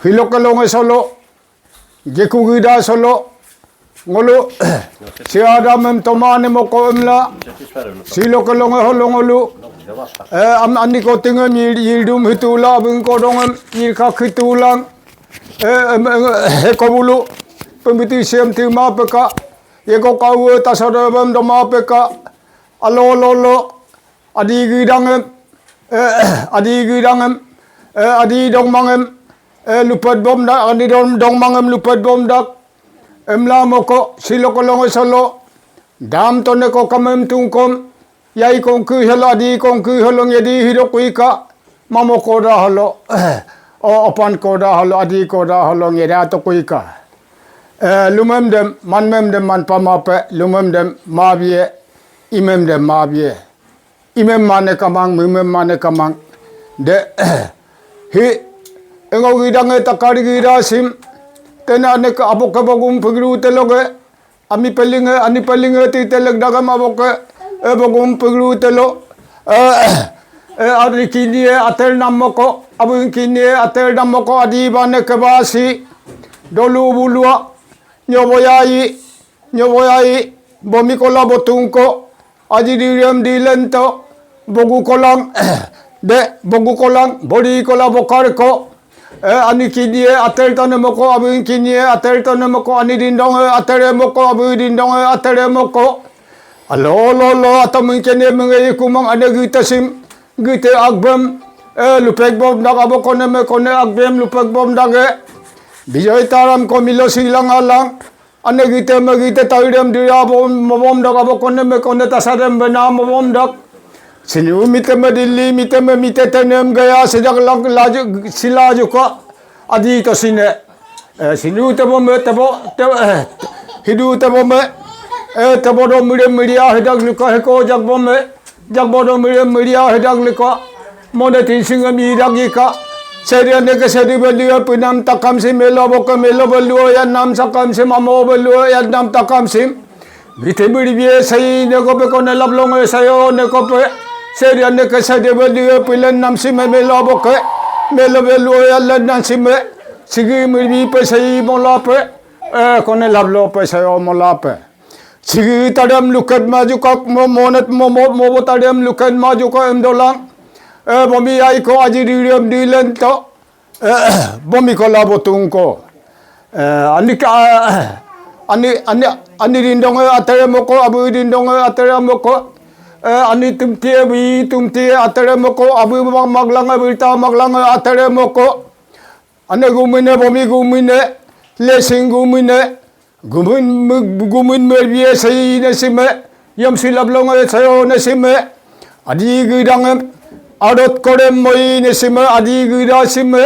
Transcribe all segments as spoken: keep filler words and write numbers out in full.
Hiloke longe solo, geku gida solo, ngolu, si adamem tomane moko emla, siloke longe holo ngolu, eh, am aniko tingem yil, yildum hitula, bingko dongem, yilkak hitulang, eh, em, em, hekobulu, pembiti siem tima peka, yeko kawe tasodebem doma peka, alo lolo, Adi gidangem, eh, adi gidangem, eh, adi dongmangem, eh, lupet bomdak, adi dong, dongmangem lupet bomdak, emla moko, siloke longe solo, dam toneko kamem tungkom, yai kongku helo, adi kongku helo, ngedi hidokuika, mamo koda helo, o, opan koda helo, adi koda helo, ngeda tokuika. Eh, lumem dem, manmem dem, manpamape, lumem dem, mabie, imem dem, mabie. Imem mane kamang, mimem mane kamang. De, hi, engo gidange takari gida sim. Tena aneke aboke bogum pegru teloge. Ami pelinge, ani pelinge ti telek dagam aboke, eh, bogum pegru telo. Eh, eh, adi kinie atel namoko, abun kinie atel namoko adi bane kebasi. Dolu bulua, nyoboyai, nyoboyai, bomi kola botungko, Aji direm dilento, bogu kolang, de, bogu kolang, bori kola bokarko. Eh, ani kinie atel tane moko, abun kinie atel tane moko, ani dindong, eh, atere moko, abu dindong, eh, atere moko. Alo, lo, lo, ato mungkene menge kumang ane gita sim, gita agbem, eh, lupek bom daga bokone me kone agbem lupek bom dage. Bijoy taram ko milo silang alang. Ane gite me gite tairem dira bom, mobom dak abo kone me kone tasadem bena mobom dak. Sini umite me dili, mite me mite tenem gaya sejak lang laju, sila juka. Adi to sine. Eh, sini ute bom me tebo, te, eh, hidu te bom me. Eh, tebo do mire miria hidak luka heko jak bom me. Jak bodo miri, miria hidak liko. Mone tinsing mi dak ika. Seri ane ke seri belu pinam takam sim melo boke melo belu ya nam sakam sim amo belu ya nam takam sim. Gite biri bie sai ne kope kone lablong e sayo ne kope. Seri ane ke seri belu pilen nam sim melo boke. Melo belu ya len nam sim. Sigi miri bi pe sai molape. Eh, kone lablo pe sayo molape. Sigi tadem luket maju kak mo monet mo mo mo tadem luket maju kak em dolang. Eh, bomi ai ko aji direm dilento. Eh, bomi ko labo tungko. Eh, ani ka, ani, ani, ani dindong atere moko, abu dindong atere moko. Eh, ani tumtie bi tumtie atere moko, abu mag-, maglang abu ta maglang atere moko. Ane gumine, bomi gumine, lesing gumine, gumin, gumin merbie sei ne sime, yam silab longe sayo ne sime, adi gidangem, adot korem moi ne sime, adi gida sime,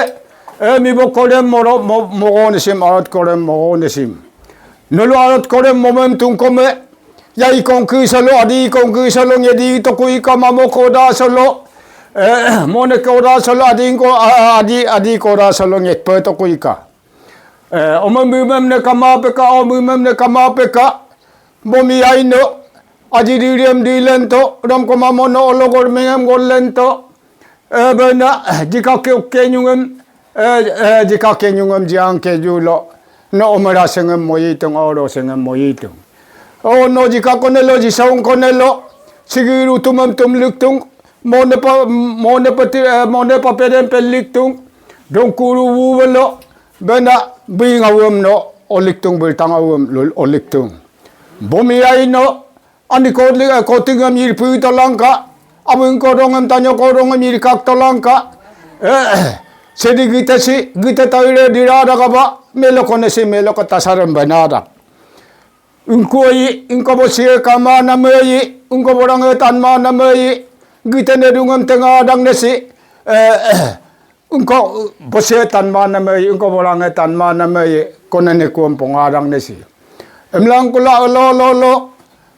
e, mibo korem moro, mo-, mogo ne sim, adot korem mogo ne sim. Nolu adot korem momem tungkome, yai kongki solo, adi kongki solo, ngedi tokui kamamo koda solo, e, mone koda solo, adi ko, a-, adi, adi koda solo, ngetpe tokui ka. Eh, omem bimem ne kama peka, omem ne kama peka. Bomi aino, aji diriem dilento, dom koma mono ologor mengem golento. Eh, bena, jika ke, kenyungem, eh, eh, jika kenyungem jiang kejulo. No omera sengem moyitung, oro sengem moyitung. Oh, no jika konelo, jisaung konelo. Sigiru tumem tum luktung. Mone pa, mone pati, eh, mone papedem peliktung. Dongkuru wuwelo. Bena, bing awem no, oliktung, biltang awem, lul, oliktung. Bomi aino, ani kotli, eh, kotingem yirpu tolangka, abing kodongem tanyo kodongem yirkak tolangka, eh, sedi gite si, gite taire dirada kaba, melo kone si, melo kata sarem benada. Ungko yi, ungko bosie kama nameyi, ungko borange tanma nameyi, gite nedungem tenga dang nesi, eh, Ungko bosie tanma namai, ungko borange tanma namai, kone ne kuam pongarang nesi. Emlang kula lo, lo, lo.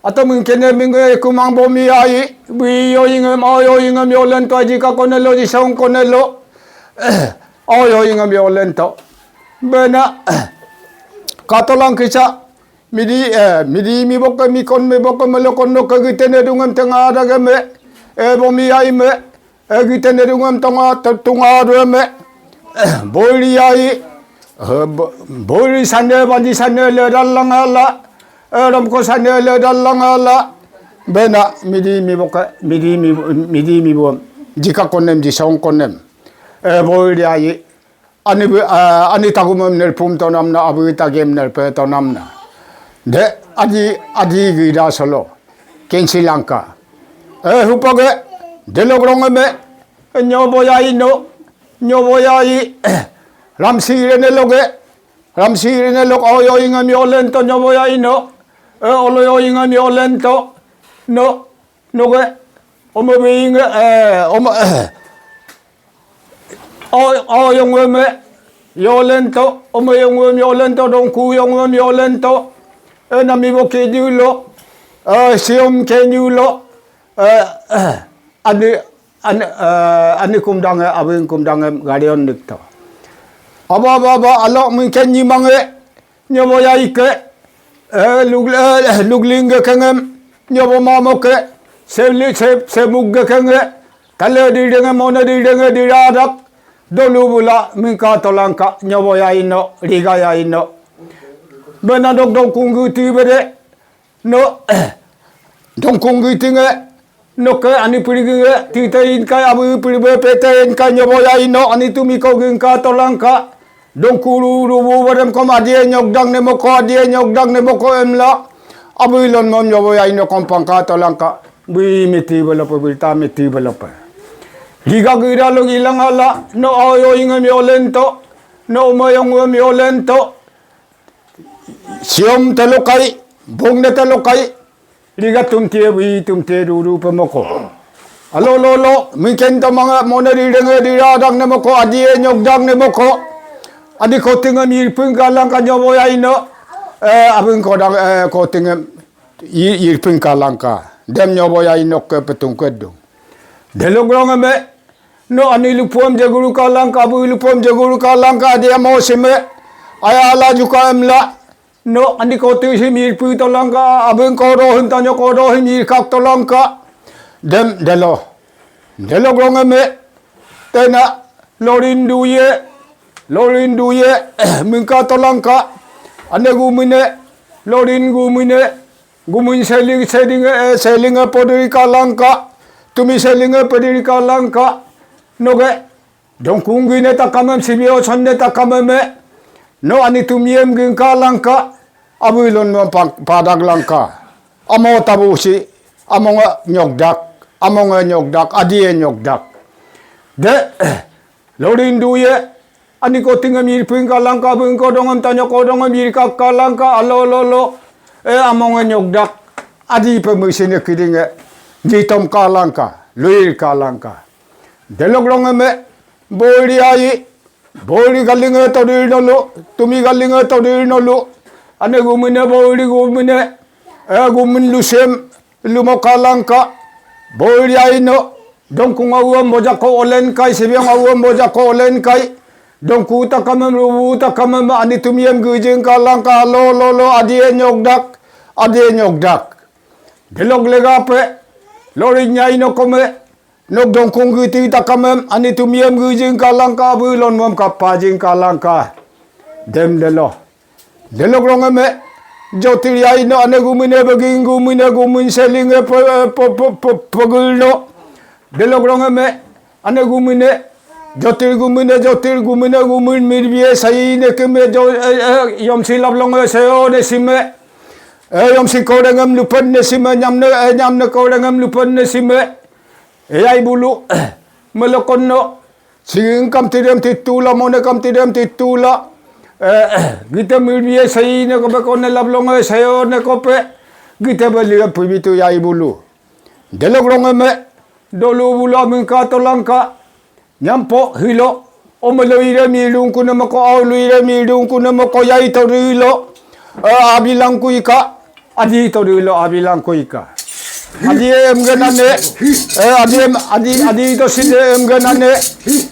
Ato mungkene mingge kumang bomi ai, bui yo ingem, o yo ingem yo lento aji ka kone lo, jisong kone lo. O yo ingem yo lento. Bena, katolang kisa, midi, eh, midi mi boke, mi kon mi boke, melokon no ke gitene dungem tenga dageme, eh, bomi ai me, Egitene dungem tonga, te-, tunga dueme. Bori ai, eh, bo-, bori sane, bani sane, le dalangala, eh, romko sane, le dalangala, bena, midi, miboka, midi, mi, midi, mibo, jika konem, jisong konem, eh, bori ai, ani, eh, ani tagumem nerpum tonamna, abu tagem nerpe tonamna. De, adi, adi gida solo, kensi langka. Eh, hupage, delogrong eme, nyobo ya ino, nyobo ya i, ramsi rene loge, ramsi rene lok, oyo ingem yolento, nyobo ya ino, eh, olo yo ingem yolento, no, noge, ome binge, eh, ome, eh, o, o yongeme, yolento, ome yongem yolento, dongku yongem yolento, eh, namibo kenyulo, eh, siom kenyulo, eh, eh, ani, ani, eh, ani kumdange, abing kumdange, garion nikto. Aba, aba, aba, alo mungkin nyimange, nyobo yaike, eh, lug, eh, lugling ge kengem, nyobo mamoke, seli, se, semug ge kenge, tale di denge, mone di denge, di radak, dolu bula, mingka tolangka, nyobo ya ino, riga ya ino. Bena dok dok kunggu ti bede, no, dongkung gitinge, noke ani piriginge, tite inkai abu piribe pete inkai nyobo ya ino, ani tumi ko gingka tolangka, dongkuru rubu barem kom adie nyokdang ne moko, adie nyokdang ne moko emla, abu ilon mom nyobo ya ino kom pangka tolangka, bui miti belope, bui ta miti belope. Giga gira lo gilang ala, no aoyo ingem yolento, no umayong em yolento, siom telokai, bongne telokai, riga tumtie bui tumtie duru pemoko. Alo lo lo, mungkin tomanga mone di denge di radang ne moko, adie nyokdang ne moko. Adi kotingem irping kalangka nyobo ya ino, eh, abing kodang, eh, kotingem i-, irping kalangka. Dem nyobo ya ino ke petung kedung. Delogrong eme, no ani lupom jeguru kalangka, abu lupom jeguru kalangka, adi amo sime, aya ala juka emla, no ani kotu sim irpu tolangka, abing kodo him tanyo kodo him irkak tolangka, dem delo, delo grong eme, tena, lorin duye, lorin duye, mingka tolangka, ane gumine, lorin gumine, gumin seling, selinge, eh, selinge podiri kalangka, tumi selinge podiri kalangka, noge, dongkung gine takamem, sibio sonne takameme, no ani tumiem gin kalangka, abu ilon mom pang, padag langka, amo tabu si, amonge nyokdak, amonge nyokdak, adie nyokdak. De, lorin duye, ani kotingem irping kalangka, bing kodongem tanyo kodongem irkak kalangka, alo lo lo, eh, amonge nyokdak, adi pemisine kidinge, jitom kalangka, luir kalangka. Delogrong eme, bori ai, bori galinge todir nolu, tumi galinge todir nolu, ane gumine bori gumine, eh, gumin lusem, lumo kalangka, bori ai no, dongkung awam bojako olen kai, sibiang awam bojako olen kai, dongku takamem, rubu takamem, ani tumiem gijing kalangka, lo, lo, lo, adie nyokdak, adie nyokdak. Delok legape, lori nyai no kome, nok dongkung giti takamem, ani tumiem gijing kalangka, abu ilon mom kapajing kalangka. Dem delo. Delok rongeme, jotir yai no ane gumine beging gumine gumin selinge pe, pe, pe, pe, pegul no. Delok rongeme, ane gumine, jotir gumine, jotir gumine gumin mirbie sai ne keme jo, eh, eh, yom silap longe seo ne sime. Eh, yom si kodengem lupen ne sime, nyamne, eh, nyamne kodengem lupen ne sime. Eh, yai bulu, melokon no. Siging kam tidem titula, mone kam tidem titula. Eh, gite mirbie sai ne kope kone lap longe seo ne kope. Gite beli pibitu yai bulu. Delok rongeme, dolu bulu amingka tolangka. Nyampo hilo, omelo ire milung kunemoko, aulu ire milung kunemoko, yai torilo, eh, abilangku ika, adi torilo, abilangku ika. Adi em genane, eh, adi em, adi, adi to sinde em genane,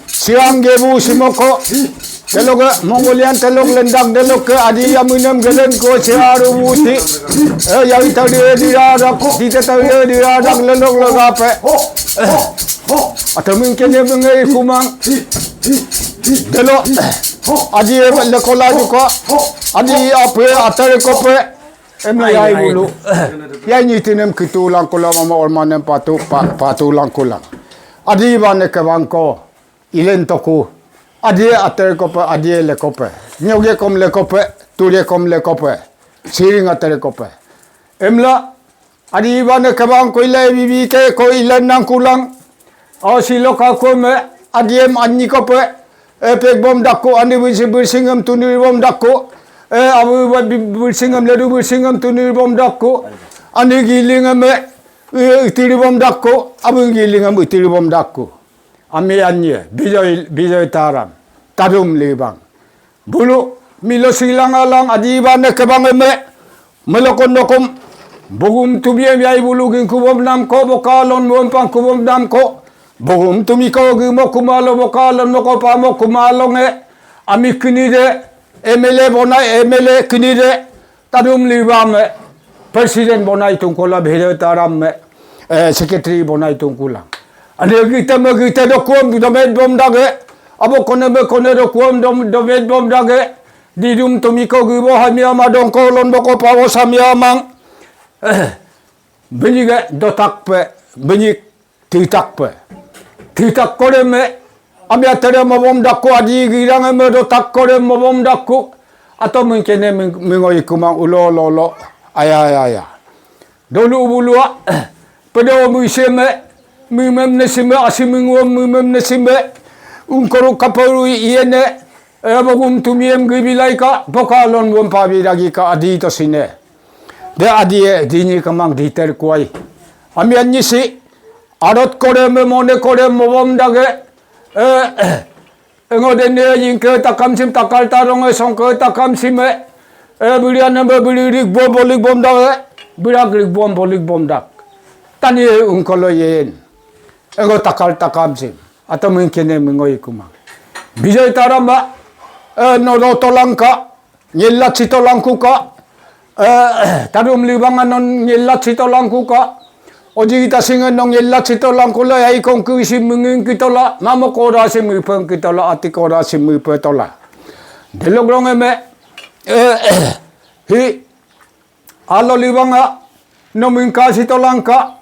siang gebu simoko, teloge, Mongolian telok lendak delokke, adi yaminem gelen ko, siaru buti, eh, yai tari diradak, tite tari diradak, lelok legape. Atamín kene menge kumang. Delo. Adi ebe lekola duka. Adi ape atare kope. Emla yai bulu. Yai nyitinem kitu langkula mama ormanem patu pa, patu langkulang. Adi bane kebangko. Ilen toku. Adie ater kope, adie lekope. Nyoge kom lekope, ture kom lekope. Siring ater kope. Emla, adi ibane kebang koila bibi ke ko ilen nangkulang. Au silo kakome, adiem anyi kope. E pek bom dakku, ani birsi birsingem tunir bom dakku. E abu birsingem ledu birsingem tunir bom dakku. Ani gilingem e itiri bom dakku, abu gilingem itiri bom dakku. Ami anye, Bijoy, Bijoy Taram, Tadum Libang. Bulu, milo silang alang, adi ibane kebang eme, melokon nokom, bogum tubiem yai bulu ging kubom namko, bokalon muempang kubom namko, bogum tumiko gimo kumalo, bokalon moko pamo kumalo nge, ami kinide, M L A bonai, M L A kinide, Tadum Libang me, president bonai tungkula, Bijoy Taram me, e, secretary bonai tungkula. Ane gite me gite dokuam domed bom dage. Abo kone me kone dokuam dom, domed bom dage. Didum tumiko gibo hamia madongko lon boko pawo samia mang. Benyige dotakpe, benyik Titakpe. Titak koreme, ami atere mobom dakku, adi girang eme dotak kore mobom dakku. Ato mengkene meng-, mengoy kumang ulo, lo, lo. Aya, aya, aya. Dolu bulua, pedo muiseme, mimem nesime, asi menguam mimem nesime. Ungkoru kaparu iene, e, bogum tumiem gibilaika, bokalon wem pabi dagika adi tosine. De adie, dinyi kamang diter kuai. Ami anyisi, Arot koreme mone kore mobom dage, e, engo dene yingke takam sim takal tarong e songke takam sime, e, biri aneme biri rik bom bolik bom dage, birak rik bom bolik bom dak. Tani e ungkolo yen. Engo takal takam sim. Ato mengkene mengoy kuma. Bijoy Taram ba, e, no do tolangka, Nyelat sito langkuka, e, Tadum Libang anon nyelat sito langkuka, Oji Tasing anon nyelat sito langkula, yai kongku isi menging kitola, mamo koda si mipeng kitola, ati koda si mipe tola. Delok rong eme, e, hi, alo Libanga, no mingka sito langka,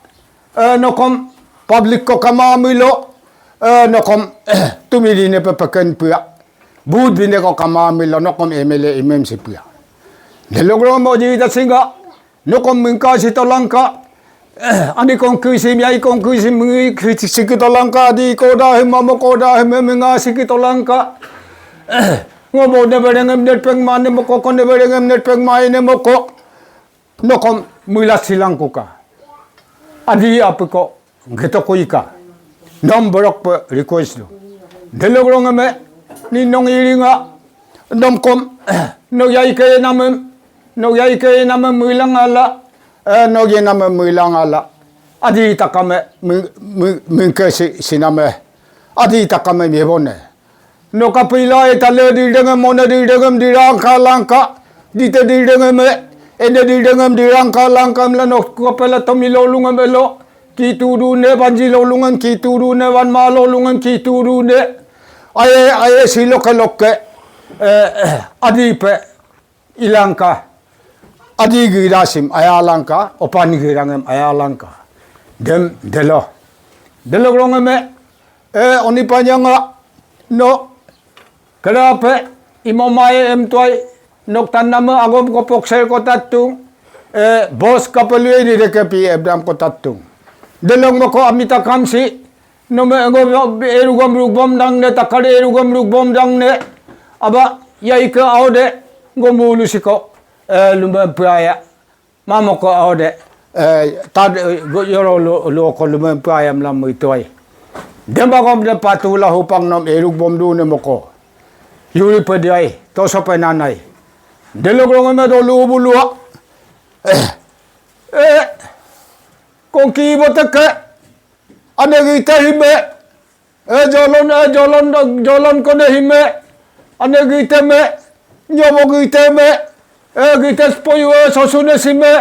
e, nokom public ko kama milo, e, nokom, tumi dine pepeken pia. But bine ko kama milo nokom M L A imem sipia. Delok rong mo Oji Tasing a, nokom mingka sito langka, ani kongku isi, yai kongku isi, mingka sikito langka, adi koda hima mo koda hima minga sikito langka. Ngo bo ne berengem net peng mane moko, ko ne berengem net peng mane moko. Nokom muilat silangkuka. Adi apiko, geto ko ika. Nom borok pe request do. Delok rong eme, ni nong iringa, nomkom, no yai ke namem, no yai ke namem muilang ala, e, no ye namem muilang ala. Adi takame, ming, ming, mingke si, siname. Adi takame mebone. No kapila e tale didengem, mone didengem, dirangka langka. Dite didengem e, ene didengem, dirangka langka emla no kapela tomi lolungem elo. Kitu dune, banji lolungem kitu dune, banma lolungem kitu dune. Aye, aye si loke loke. E, e, adi pe. Ilangka, adi gida sim ayalangka, opan girangem ayalangka. Dem, delo. Delok rong eme, e, Oni Panyang a, no, kerape, imo mae em tuai, nok taname agom ko poksel ko tattung, e, bos kapelui di dekepi ebdam ko tattung. Delok moko ami takam si, Nome engo erugom rugbom dangne, takar erugom rugbom dangne. Aba, yaike aode, ngo mulu siko, e, lumem puaya. Mamoko aode, e, tad, e, go, yoro lo, loko lumem puaya mlam muituai. Demba gom de patula hupang nom erugbom dune moko. Yuri pediai, toso penanai. Delok rong eme dolu bulua. E, e, kongki boteke. Ane gite hime, e, jolon, e, jolon, jolon kone hime, ane gite me, nyobo gite me, e, gite poyu, e, sosune sime,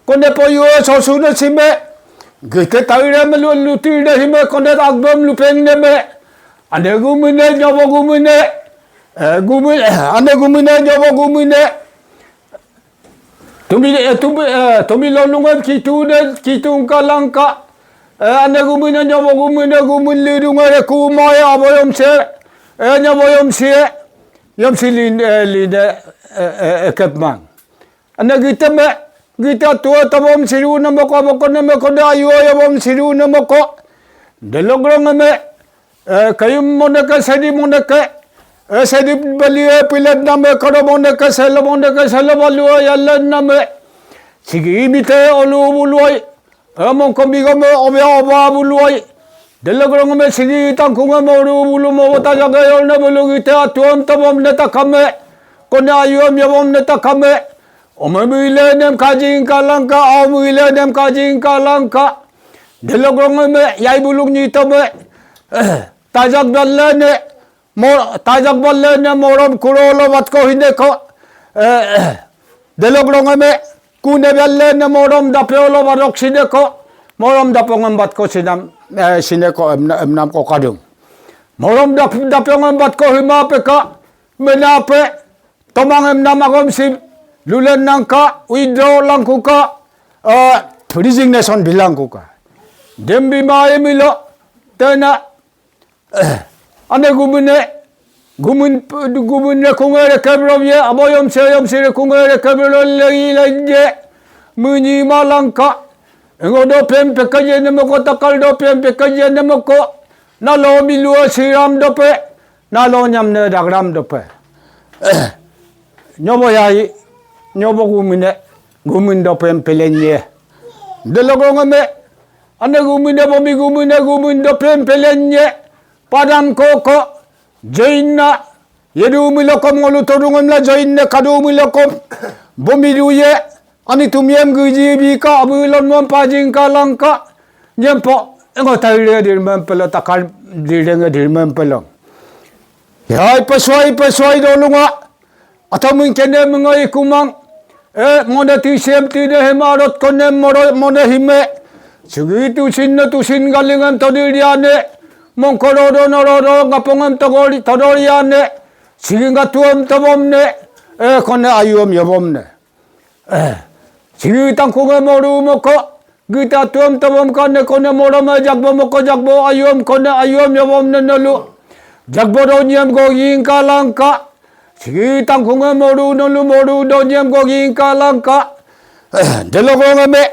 kone poyu, e, sosune sime, Gete taire melu lutir de hime konet agbem lupeng neme. Ane gumine nyobo gumine. Eh, gumine, ane gumine nyobo gumine. Tumi, eh, tumi, eh, tumi lolungan kitu ne, kitung kalangka. Eh, ane gumine nyobo gumine gumin lidung ere kumai aboyom se. Eh, nyobo yom se. Yom si lin, eh, line, eh, eh, eh, kepmang. Ane giteme, gita tua tabom siru namoko, moko namoko da ayu ayabom siru namoko. Delokrongeme, eh, kayum moneke, sedi moneke, eh, sedi belie pilet name karo moneke, selo moneke, selo balua yalen name. Sigi imite olu buluai, eh, mongko migome obia oba buluai. Delokrongeme sigi tangkunge moru bulu mo wata jaga yolne bulu gite atuam tabom neta kame. Kone ayuam yabom neta kame. Ome muilenem kajing kalangka, au muilenem kajing kalangka. Delokrongeme, yai bulung nyitome. Tajak balene, mo-, tajak balene morom kurolo batko hineko. Eh, delokrongeme, kune balene morom dapeolo barok sineko. Morom dapongem batko sinam, eh, sineko emna-, emnam ko kadung. Morom dap-, dapongem batko hima peka, menape, tomang emnam agom sim, lulen nangka, withdraw langkuka, eh, resignation bilangkuka. Dembi mai milo, tena, eh, ane gumine, gumin, gumin rekunge rekebrom ye, aboyom seyom si rekunge rekebrom lei lei ye, munyi malangka, engo dopem pekaje nemoko takal dopem pekaje nemoko, nalo milua siram dope, nalo nyamne dagram dope. Nyobo yai, nyobo gumine, gumin dopem pelenye. Delokrongeme, ane gumine bomi gumine gumin dopem pelenye. Padam koko, joinna, yedu milokom ngolu todungem la joinne kadu milokom. Bomi duye, ani tumiem guji bika, abu lon mom pajing kalangka. Nyempo, engo taire dirmem pelo takar direnge dirmem pelo. Yai pesuai, pesuai dolunga. Atamin kene mengai kumang. Eh, mone tisem tine hemarot kone moro-, mone hime. Sigi tusin ne tusin galingem todiriane. Mongkorodo norodo ngapongem togori todoriane. Sigi ngatuem tobomne. Eh, kone ayuem yobomne. Eh, sigi tangkunge moru moko. Gita tuam tabam kane kone moram jakbo moko jakbo ayuam kone ayuam yabam ne nolu. Jakbo donyam goging kalangka. Sigi tangkunge moru nolu moru donyam goging kalangka. Delokrongeme.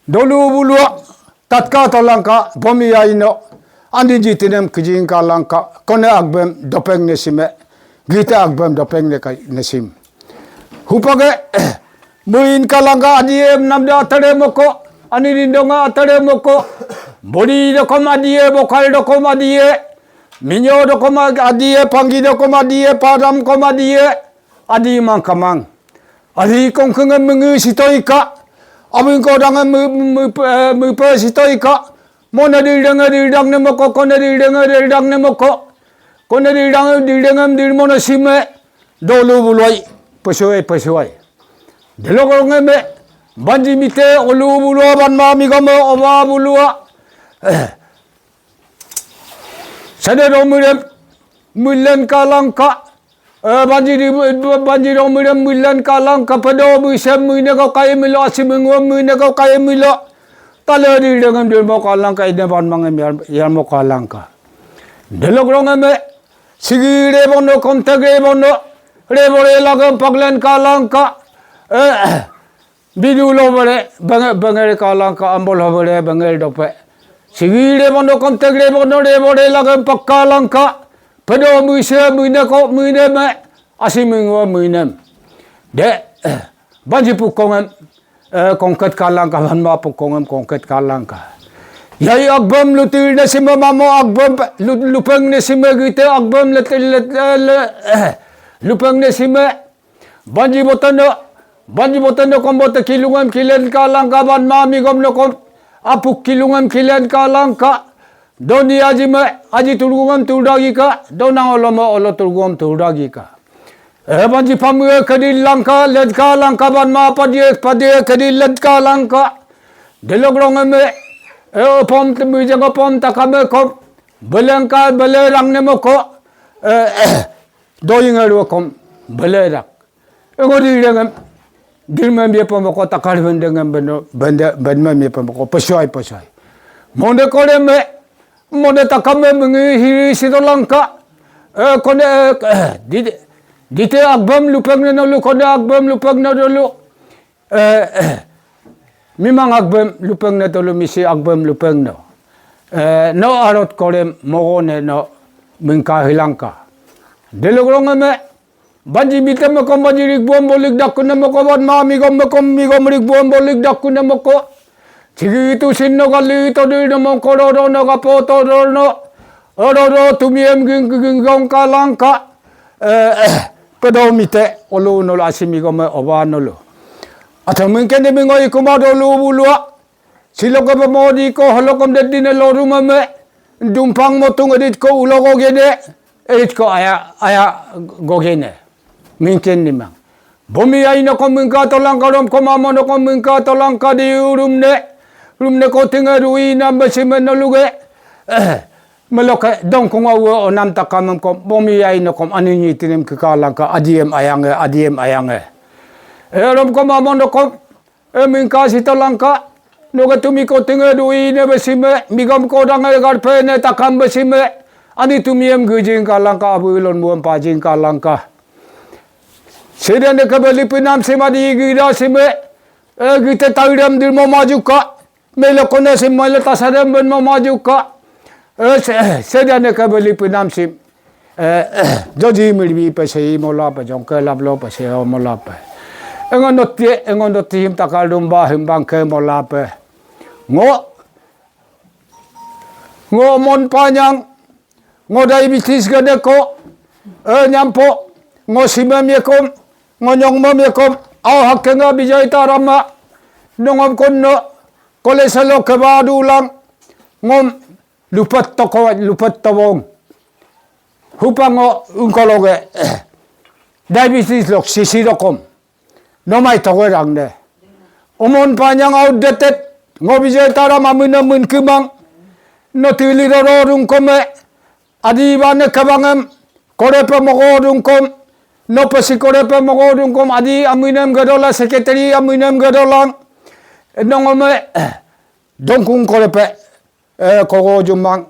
Dolu bulua. Tatka tolangka. Bomi aino. Andin jitinem kijing kalangka. Kone agbem dopeng ne sime. Gita agbem dopeng ne ka-, ne sim. Hupage, muin kalangka adie namda atare moko, ani nindonga atare moko, bori dokom adie, bokal dokom adie, minyo dokom adie, panggi dokom adie, padam kom adie, adi mangkamang. Adi kongkenge mengi sitoika, abing kodang me, me, eh, mepe sitoika, mona dildenge dildang ne moko, kone dildenge dildang ne moko, kone dildang dildengem dil mona sime, Dolu buluai, pesuai, pesuai. Delokrongeme, banji mite, olu bulua, banma migome, oba bulua. Eh. Sade domirem, milen kalangka. Eh, banji di, banji domirem, milen kalangka. Pedo misem, mine ko kai milo, asi mingom, mine ko kai milo. Tale dildengem, dilmo kalangka, ine banmangem, yar, yarmo kalangka. Delokrongeme, Sigi rebono, kontek rebono, rebore lagem paklen kalangka, eh, bidu lobore, benge-, bengel kalangka, ambol lobore, bengel dope. Sigi rebono, kontek rebono, rebore lagem pak kalangka, pedo muise, muineko, muineme, asi mingwa, muinem. De, eh, banji pukongem, Eh, kongket kalangka banma pukongem kongket kalangka. Yai agbem lutir ne sime mamo agbem lu-, lupeng ne sime gite agbem let-, let-, le-, eh, lupeng ne sime. Banji boteno, banji boteno kom bote kilungem kilen kalangka banma migom no kom. Apuk kilungem kilen kalangka. Doni aji me, aji turgungem turdagika. Donang olo me olo turgungem turdagika. Eh, banji pamue kedil langka, ledka langka, banma padie, padie kedil ledka langka. Delokrongem, e, opom temi jeng opom takame kom, belengka belerang nemoko, e, doying arukom belerak. Engo direngem, dirmem yepomoko takar bendengem beno, bende, benmem yepomoko, pesuai, pesuai. Monde koreme, monde takame mengi hiri sidolangka, e, kone, e, di, dite agbem lupengne nolu, kone agbem lupengne nolu, e, mimang agbem lupengne tolu, misi agbem lupengne. E, no arot korem mogone no mingka hilangka. Delokrongeme, banji bitemekom banji rikbuan bolik dakunemoko, banma migom mekom migom rikbuan bolik dakunemoko. Cigi itu sinno kali todil no mongkoro no kapo todol no. Oro ro tumiem ging ging gong kalangka. E, pedo mite olu nolo asi migome oba nolo. Atau mungkin de mingo ikuma dolu bulua. Siloke pemodi ko holokom dedine lorumeme. Dumpang motung edit ko ulo gogene. Edit ko aya, aya gogene. Mingkin nimang. Bomi ai nokom mingka tolangka, romkom amo nokom mingka tolangka di urumne. Rumne kotinge ruina besime noluge. Meloke dongkung awe onam takamem kom. Bomi ai nokom aninyi tinem kekalangka adiem ayange, adiem ayange. E, romkom amo nokom. E, mingka sitolangka, noge tumi kotinge duine besime, migom kodange garpene takam besime, ani tumiem gejing kalangka, abu ilon muem pajing kalangka. Sedane kebeli pinam sima di gida sime, e, gite tairem dirmo majuka, mele kone sima le tasarem benmo majuka. E, se-, sedane kebeli pinam sim. E, joji mirbi pe sei molape, jongke lablo pe sei molape. Engon dotie, engon doti him takal dumba him bangke molape. Ngo, ngo mon panyang, ngo diabetes gede ko, e, nyampo, ngo simem yekom, ngo nyongmem yekom, au hakenga bijai tarama, nongom konno, koleselo kebadulang, ngom lupet toko, lupet tobong. Hupango ungkologe, diabetes lok sisi dokom. Nomai toge rangne. Omon panyang outdated. Ngo bijai tara mamina mun kimang. No tili roro rungkome. Adi bane kebangem. Korepe mogo rungkom. No pesi korepe mogo rungkom. Adi aminem gedola, secretary aminem gedolang. Nongome, dongkung korepe. E, kogo jumang,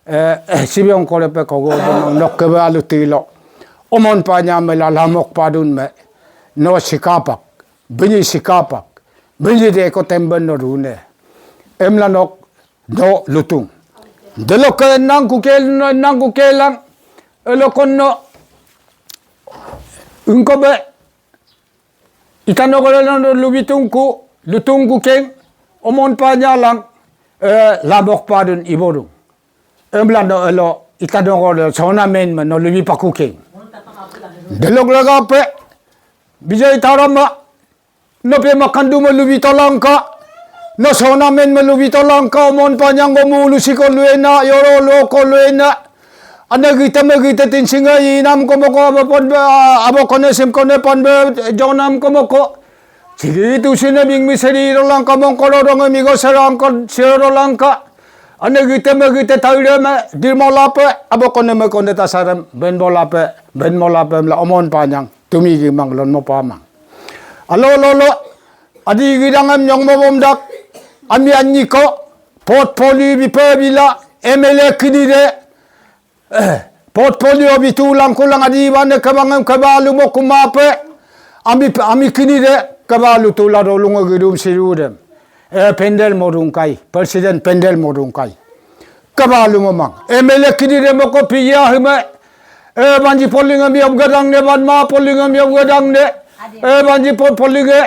e, sibiong korepe kogo jumang, nok kebe alu tilo. Omon panyang mela lamok padun me, no sikapak, binyi sikapak, binyi de ko temben no rune. Emla nok, no lutung. Deloke nangku kel, nangku kelang, elokon no, ungkobe, Itanogolo no lubi tungku, lutungku keng, omon panyalang, e, labok padun iborung. Emla no elo, itanogolo sona men ma no lubi paku keng. Delok lagape, bijai tarama, no pe makandu ma lubi tolangka, no sona men ma lubi tolangka, omon panyang gomu lusi ko luena, yoro loko luena, Ane gite me gite tinsinge inam komoko abo ponbe, abo kone sim kone ponbe, jonam komoko. Sigi itu sine bing mi seri rolangka mongko rodonge migo serangka, sero rolangka. Ane gite me gite taire me, dirmo lape, abo kone me kone tasarem, benbo lape, benmo lape mla omon panyang, tumi gimang lonmo pamang. Alo lolo, adi gidangem nyongmo bomdak, ami anyiko, portfolio bipe bila, M L A kidire, Portfolio bitu langkulang adi bane kebangem kebalu mo kumape. Ami, ami kini de kebalu tula dolung gedum sirudem. E, pendel modungkai, presiden pendel modungkai. Kebalu memang. M L A kini de moko piya hime. E, banji poling ami om gedang ne, banma poling ami om gedang ne. E, banji po-, poling e.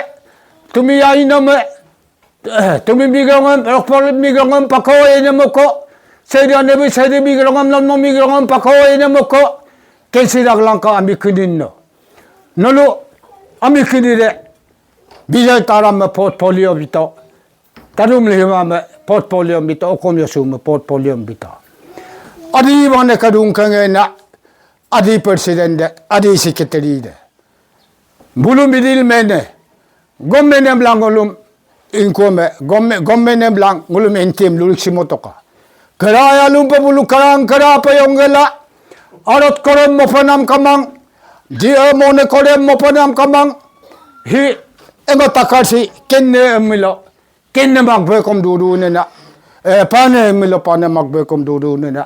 Tumi ya iname. Tumi migrongem, rokpol migrongem pako ene moko. Sedi anebi sedi migrongem, nonmo migrongem pako ene moko. Kensi daglangka ami kinin no. Nolu ami kinire. Bijai taram me portfolio bito. Tarum lihima me portfolio bito. Okom yosu me portfolio bito. Adi mane kadung kangena. Adi president de. Adi secretary de. Bulum bidil mene, gom mene mlangolum, Ingkome, gomme, gomme nem lang, ngulum entem lulik simotoka. Keraya lumpe bulu kerang kera peyong gela. Arot korem mopenam kamang. Di, eh, mone korem mopenam kamang. Hi, engo takar si, kenne emilo. Kenne magbekom dudu nena. Eh, pane emilo pane magbekom dudu nena.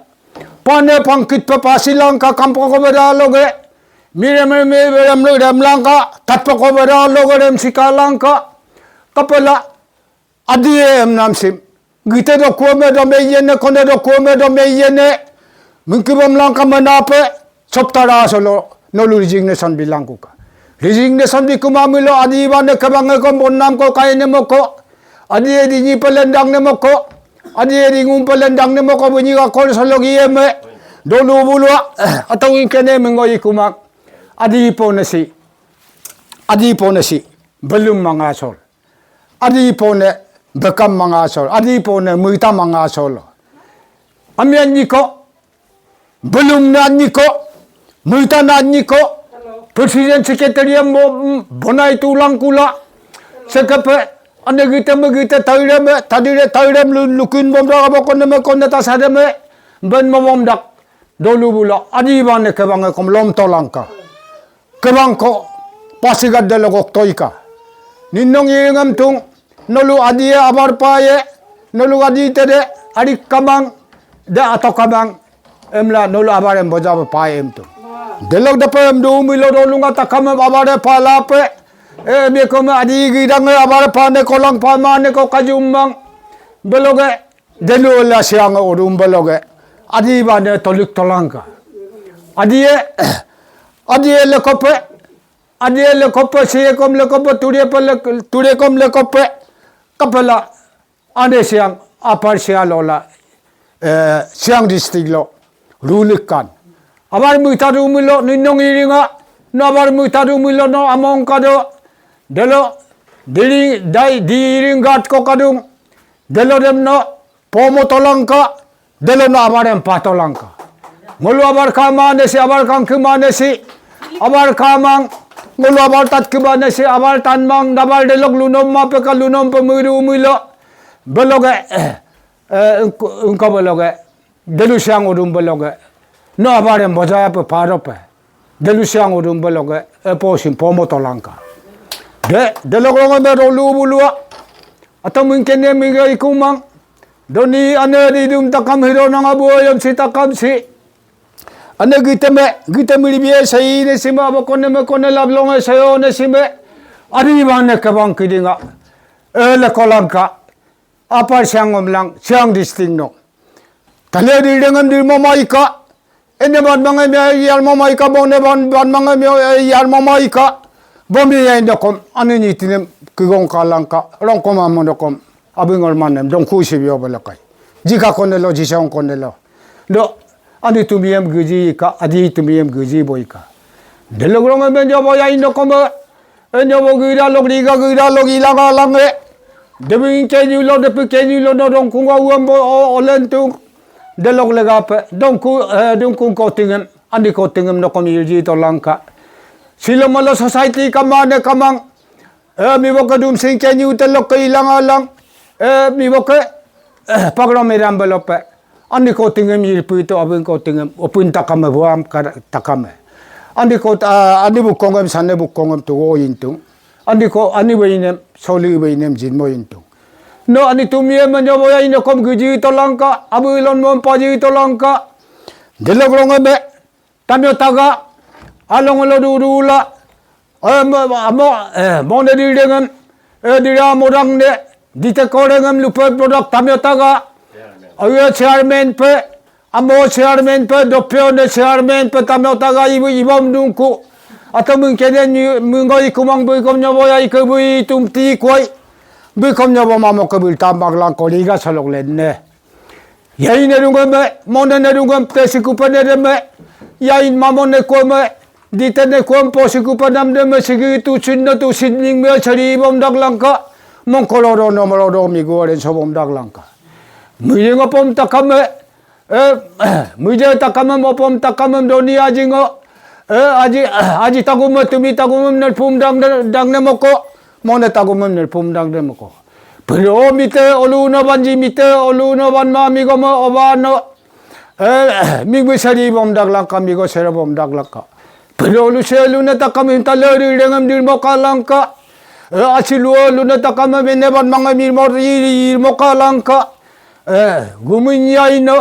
Pane pangkit pe pasi langka kampo ko beda loge. Mire mire mire mire mire langka. Tatpo ko beda loge rem sika langka. Kapela. Adie em namsim. Gite do kueme do meyene, kone do kueme do meyene. Mingkibom langka menape, soptara solo, nolu resignation bilangkuka. Resignation bikumamilo, Adi bane kebange kom bonnam ko kaine moko. Adie di nyi pelendang ne moko. Adie di ngum pelendang ne moko, bunyi ka kol solo gieme. Dolu bulua, atau ingkene mengo ikumang. Adi ponesi. Adi ponesi. Belum mangasol. Adi pone bekam mangasol, adi pone muita mangasol. Ami anyiko, belum na anyiko, muita na anyiko, president secretary mo bonai tulang kula, sekepe, ane gite me gite taireme, tadire tairem lu-, lukun bomda abokone me kone tasademe, ben mo bomdak, dolu bula, adi bane kebange kom lom tolangka. Kebangko, Pasighat de logok toika. Ninong iringam tung, nolu adie abar paye, nolu adi tede, arik kamang, de ato kamang, emla nolu abar em boja paye em tung. Delok depe em du milo dolunga takame abar palape, em yekome adi gidang abar pane kolang pamane ko kajumang, beloge, Delu la siang odum beloge. Adi bane tolik tolangka. Adie, adie lekope, adie lekope, siekom lekope, turiepe le-, turiekom lekope. Kapela, ane siang, apar siang lola, eh, siang district lo, rulikan. Abar muita dumilo, ninong iringa, no abar muita dumilo, no among kado, delo, diri, dai, diring gat ko kadung, delo dem no, pomo tolangka, delo no abar em patolangka. Ngolu abar kama nesi, abar kang kema nesi, abar kamang, ngolu abar tat kema nesi, abar tanmang, dabar delok lunom ma peka lunom pe muidu muilo, beloge, eh, eh, engko, engko beloge. Delu siang udum beloge. No abarem bojaya pe paro pe. Delu siang udum beloge. Epo sim pomo tolangka. De, delok ronge me rolu bulua. Atau mungkin ne miga ikumang. Doni ane di dum takam hido nang abu ayam si takam si. Ane giteme, giteme libie sai ne sime abo kone me kone lab longe sayo ne sime. Adi bane kebang kidinga. Ele kolangka. Apar siang ngomlang, siang disting no. Tale di dengan di mama ika. Ene ban mangem ya yar mama ika, bone ban, ban mangem ya yar mama ika. Bomi ya indokom, anu ni tinem kigong kalangka, rongkom amonokom, abing ormanem, dongku sibio balakai. Jika konelo, jisong konelo. Do, anu tumiem geji ika, adi tumiem geji boika. Delogrong emben jobo ya indokom, Enyobo gída lok riga gída lok ilanga lange. Debi kenyu lo, debi kenyu lo no dongkung wa uambo o, olentung. Delok legape, dongku, eh, dongkung kotingem, andi kotingem nokom ilji tolangka. Silo malo society kamane kamang. Eh, miboke dum sing kenyu telok ke ilanga lang. Eh, miboke, eh, pagro meram belope. Ani ko tingem irpi to abin ko tingem opin takame buam kar takame. Ani ko, ah, ani bukongem sane bukongem tuwo intung. Ani ko ani beinem soli beinem jinmo intung. No ani tumie menyoboya inokom giji tolangka, abu ilon mom paji tolangka. Delok rongebe, Tamyo taga, along lo dudula, eh, mo, mo, eh, mone dildengem, eh, dira modang ne, dite korengem lupe produk tamyo taga, ayo chairman pe, amo chairman pe, dopyo ne chairman pe, tamyo taga ibu ibam dungku, atau mungkin ni, munggo ikumang bu ikom nyobo ya ike bu itum ti koi, bu ikom nyobo mamo kebil tambak lang koliga solok lenne. Yain edungem, mone nedungem, te sikupe nedeme. Yain mamone kueme, dite ne kuem po sikupe namdeme, sigi tu sinne tu sinning me, seri bom daglangka. Mongkoloro no molodo miguaren so bom daglangka. Muyeng opom takame, eh, muje takame mopom takame doni ajingo. Eh, aji, aji tagume tumi tagumem nerpum dang, dang nemoko. Mone tagumem nerpum dang nemoko. Piro mite olu no banji mite olu no banma migo me oba no. Eh, migbi sari bom daglangka, migo sere bom daglangka. Piro luse lune takam inta leri rengem dirmo kalangka. Eh, asi luo lune takam mene banmange mirmo ri, ri, irmo kalangka. Eh, gumin yaino,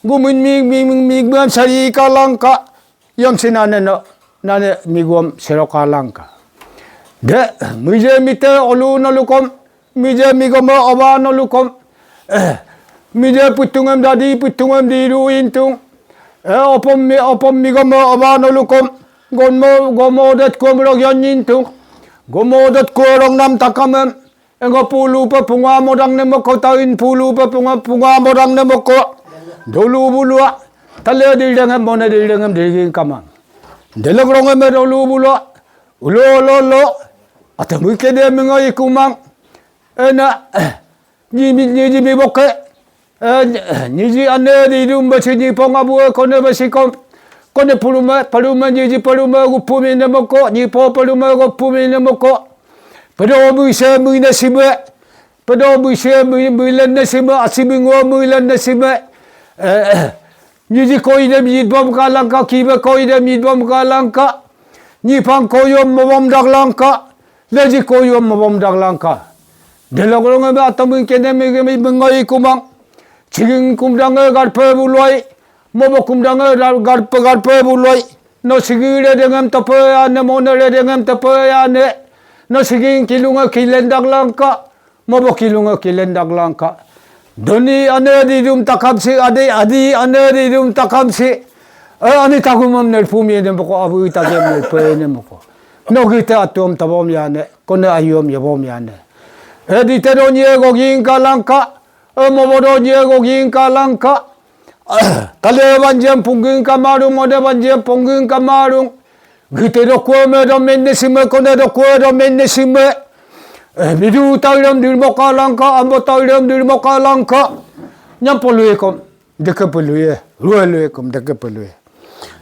gumin mi, mi, mi, migbi sari kalangka. Yom si nane no, nane migom sero kalangka. De, mije mite olu no lukom, mije migom oba no lukom. Eh, mije putungem dadi, putungem diru intung. Eh, opom mi, opom migom oba no lukom. Gonmo, gomo det kom rog yon intung. Gomo det ko rong nam takamem. Engo pulu pe punga modang ne moko, tain pulu pe punga, punga modang ne moko. Dolu bulua. Tale dildengem mone dildengem dilging kamang. Delok rongem dolu bulua. Ulo, lo, lo. Ata muike de mengo ikumang. Ena, eh, nyi mi, nyi, nyi mi boke. Eh, nyiji ane di dum besi nyi pong abu, eh, kone besi kom. Kone pulume, pulume, nyiji pulume, gupumi ne moko, nyi po pulume, gupumi ne moko. Pedo mui se mui ne sime. Pedo mui se mui, mui len ne sime, asi mui ngo mui len ne sime. Eh, nyiji koi dem yit bom kalangka, kibe koi dem yit bom kalangka. Nyi pang koyom mobom daglangka. Leji koyom mobom daglangka. Delok rongem atamin kene mege mi mengo ikumang. Siging kumdange garpe buloi. Mobo kumdange gar-, garpe, garpe buloi. No sigi redengem tepe ane, mone redengem tepe ane. No siging kilunge kilen daglangka. Mobo kilunge kilen daglangka. Doni ane didum takamsi, adi, adi ane didum takamsi. Eh, ani tagumam nelpumi ene moko, abu itagem nelpe ene moko. No gite atuam tabom yane. Kone ayuam yabom yane. Eh, dite donyi ego ging kalangka. Eh, mobo donyi ego ging kalangka. Tale banjem pungging kamarung, mode banjem pungging kamarung. Gite dokue me do menne sime, kone dokue do menne sime. Eh, bidu taulem dirmo kalangka, ambo taulem dirmo kalangka. Nyam polue kom, deke polue, lue lue kom, deke polue.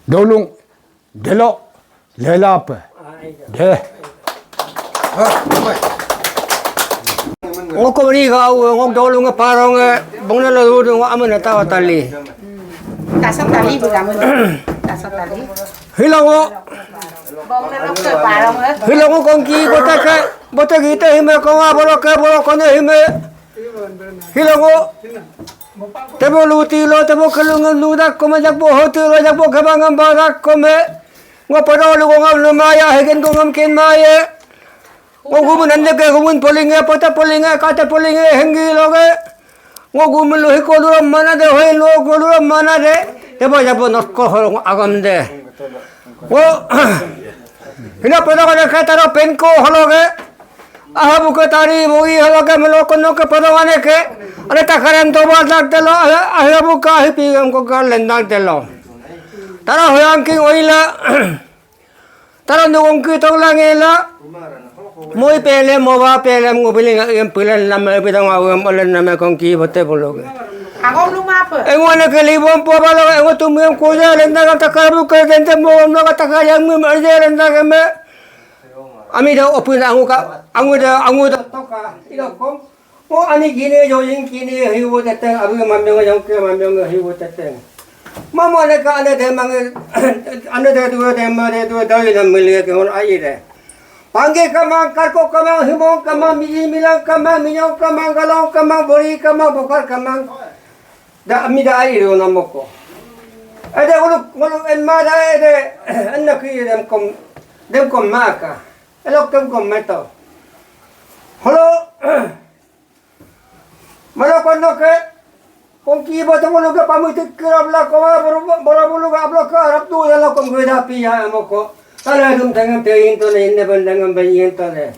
Dolung, delo, lelape. De. Ngoko beri kau, ngok dolung nge parong nge, bong nelo dudu ngok amen tawa tali. Tasam tali bu kamu. Tasam tali. Hilo ngok. Bong nelo ke parong nge. Hilo ngok kongki, bote ke, bote gite hime, konga bolo ke, bolo kone hime. Hilo ngok. Tebo luti lo, tebo kelungan ludak kome, jakbo hotu lo, jakbo kebangam badak kome. Ngo pada lu ngam lumaya, hegen ngam ken maya. Ngo gumun ande ke gumun polinge, pota polinge, kata polinge, hengi loge. Ngo gumun lo hiko luram mana de, hoi lo ko luram mana de. Tebo jabo nosko holo agam de. Ngo, hina pada kada kata ro penko hologe. Aha buke tari bogi hologe melo kono ke pada wane ke. Ada takaran toba tak telo, aha, aha buka ahi pigam ko galen tak telo. Tara hoyang king oila. Tara nugong ki tong langela. Moi pelem, moba pelem, ngo biling em pilen nama, bidang awem olen nama kongki bote bologe. Agom luma apa? Engone ke libom po balo, engo tumem koja lenda kata kabu ke dente mo no kata kayang mem aja lenda keme. Ami da opin angu ka, angu da, angu da toka. Ida kom. O ani gine jojing kine hiwo teteng, abi mamyong jong ke mamyong hiwo teteng. Mamo ane ka ane de mange, ane de due de ma de due doi na milie ke hon ai de. Pangge kamang, karko kamang, himong kamang, miji milang kamang, minyong kamang, galong kamang, bori kamang, bokar kamang. Da ami da ai ro na moko. Ede ulu, ulu en ma da ede, enna ki dem kom, dem kom maka. Elok dem kom meto. Holo, Mala kono ke, kongki bote bulu ke pamu tikira bla ko, bora bulu ke ablo ke arap tu yala kom geda piya emoko. Tala dum tengem te into ne, inne ben tengem ben into ne.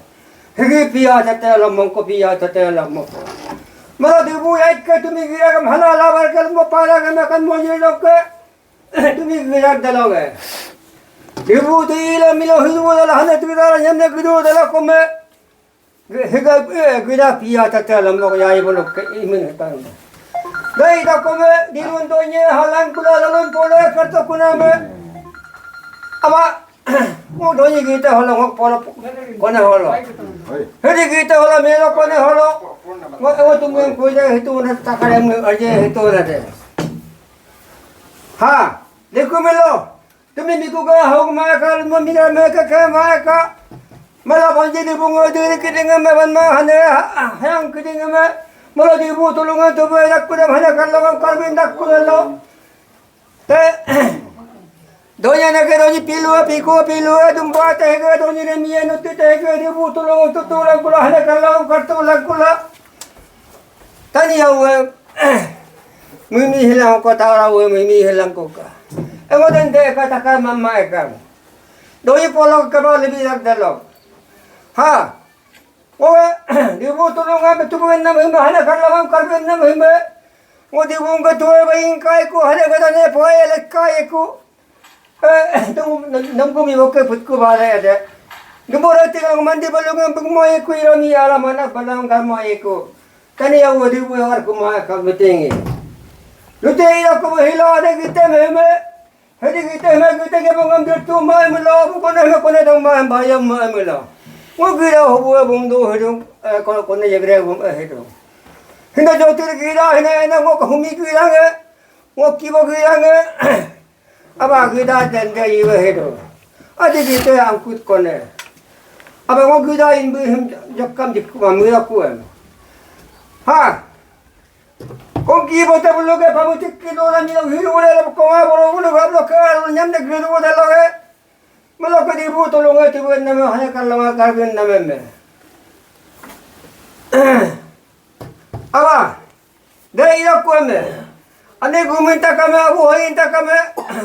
Higi piya tete lo mongko piya tete lo moko. Mala dibu ya ke tumi gira kam hala labar ke mo para ke makan mo ye lo ke. Tumi gira dalo ke. Dibu tu ilo milo hidu dala hane tu dala nyamne gidu dala kome. Higa, eh, gida piya tata lamlok yai bolok ke imin tang. Dai da kome dirun donye halang kula lalun polo kerto kuname. Ama, mo donye gita holo ngok polo kone holo. Hedi gita holo melo kone holo. Ngo ngo tumem kuja hitu na takare mu aje hitu na de. Ha, deku melo. Tumi miku ga hok ma ka mo mi ga me ka ka ma ka. Mala banji di bungo di kiding me ban ma hane ha- ha- hayang kiding me. Mala di bu tulungan tu be dak kuda hane kallo karbin dak kuda lo. Te donya na ke donyi pilua piku pilua dumba te ke donyi ne mie nuti te ke di bu tulung tutu langkula hane kallang kartu langkula. Tani ya we mimi hilang ko tara we mimi hilang ko ka. Engo den de ka taka mama e ka. Donyi polo ke ba lebi lak dalo. Ha. Owe, dibu tulung ame tubu enam himbe, hane karlamam karbe enam himbe. Ngo dibu ngga tuwe ba ingkai ku, hane gada ne poe lekai ku. Eh, tung nam- namku mi bokke putku bala ade. Gembora tiga mandi balung bung moe ku irami ala mana balang karma ku. Tani ya wadi bu yar ku ma ka betingi. Lute ira ku hila ade gite meme. Hedi gite me gite ke bangam dir tu mai melo bu kone me kone dang mai bayam mai melo. Ngo gira hobu e bum do hedung, eh, kone kone yegre bum e hedung. Hinda jotir gira hina ena ngo kahumi gira nge. Ngo kibo gira nge. Aba gira dende iwe hedung. Adi gite angkut kone. Aba ngo gira inbi him jakam dikuma mira kuem. Ha. Kongki bote bulu ke pamu tikki dola ni hiru ule lo konga boro bulu gablo ke nyam de gridu bote lo ke. Melo ke dibu tolong e tibu enam hanya kalama karbin enam me. Aba, de iya ku eme. Ane gumin takame abu hoin takame.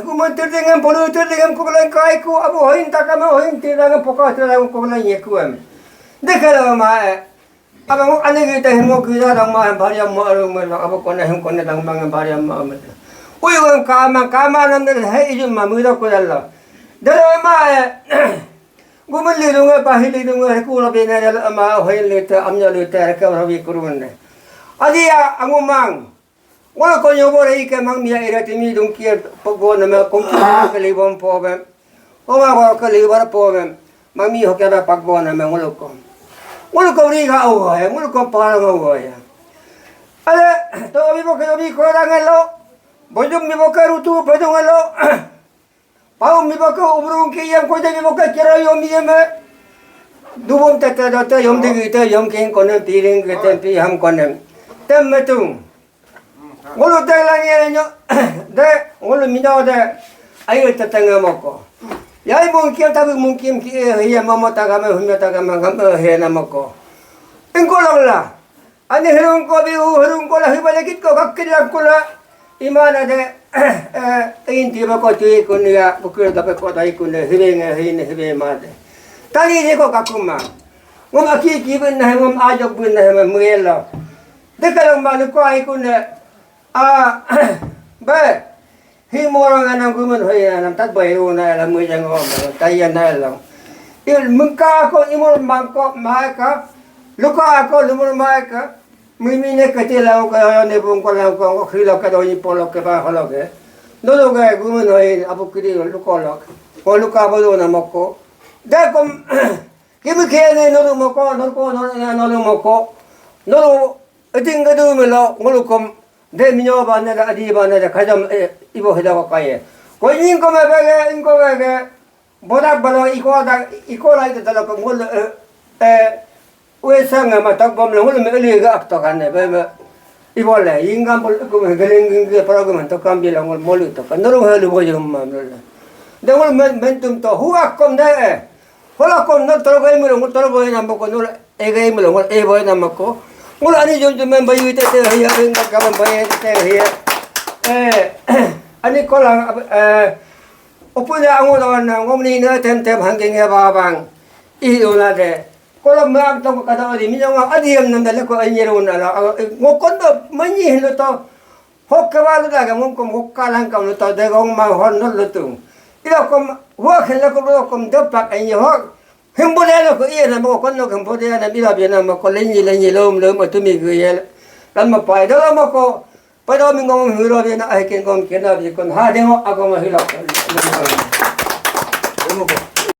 Gumin tirdingem polu tirdingem kukulen kai ku abu hoin takame hoin tirdangem poka tirdangem kukulen ye ku eme. De kala ma e. Aba ngo ane gita himo gita dang ma bariam ma aru melo aba kone him kone dang ma bariam ma melo. Uyu kan kama kama nam de he ijum ma milo kudalo. Dalo ma e. Gumin lidung e pahi lidung e kulo bina dalo ma hoin lite amnya lite ke rawi kurun de. Adia angumang. Ngolo ko nyobo re ike mang mia ira timi dung kia pagona me kongki ke libom pobe. Oma boro ke libar pobe. Mang mi hoke ba pagona me ngolo ko. Ngolo ko ri ga o ya, ngolo ko pala ngo ya. Ale to mi boke mi ko rangelo. Bojum mi boke rutu bojum ngelo. Pau mi baka ubrung ke yang koi de mi baka kira yom yeme. Dubum tete dote yom digi te yom king konem piring ke tem pi ham konem. Tem metung. Ngulu te langi nyo. De ngulu mino de. Ayo tete ngamoko. Yai mungkin tabi mungkin ki e hiya mamo tagame humya tagame ngam e he namoko. Ingko longla. Ani hirung ko biu hirung ko la hiba lekit ko kakkit langkula. Imana de inti bako tui kunia bukir dape ko dai kunia hibenge hine hibe made. Tani de ko kakuma. Ngom aki kibin na ngom ajok bin na muelo. De kalau malu ko ai kunia. A be. Hi morang anam gumen hoi anam tat bai ru na la mui jang om tai yan na la. Il mengka ako imur mangko maika. Luka ako lumur maika. Mui mine kete la ko ne bung ko la ko ko khilo ka do ni polo ke ba holo ke. Nolo ke gumen hoi abu kidi luko lok. Ko luka bolo na moko. De kom kimi kene nolo moko nolo ko nolo moko. Nolo eting gadu melo ngolo kom. De minyo ba ne da adi ba ne da kajam ibo heda ko kaye. Ko ingko me bege ingko bege. Bodak balo iko da iko lai da dalo ko ngol e. Uesang ma tak bom lo ngol me eli ga ak to kan ne be me. Ibo le ingam bol ko me geleng ge program to kam bi lo ngol molu to kan nuru helu bo jum ma molu. De ngol men mentum to huak kom de e. Hola kom nol toro gai mulu ngol toro bo ina moko nol. Ega imelo ngol e boy namako. Ngol ani jom jom member yu te te hiya ring ka member e te hiya. Eh, ani kolang eh opune ango lawan na ngom ni na tem tem hangge nge babang. Ih una de. Kolam mak tong kada adi mi jong adi yam nam dale ko anyi run ala ngokon do manyi hilo to. Hok ke balu daga ngom kom hok kalang kam luto de gong ma hon no lutung. Ilo kom hua khela ko lo kom depak anyi hok. Himbo de lo ko iya na mo kon no himbo de na mila bi na mo ko lenyi lenyi lom lom atumi gu yel. Lam ma pai do lo mo ko pai do mi ngom hiro bi na ai ken kom kena bi kon ha de ho ago ma hilo.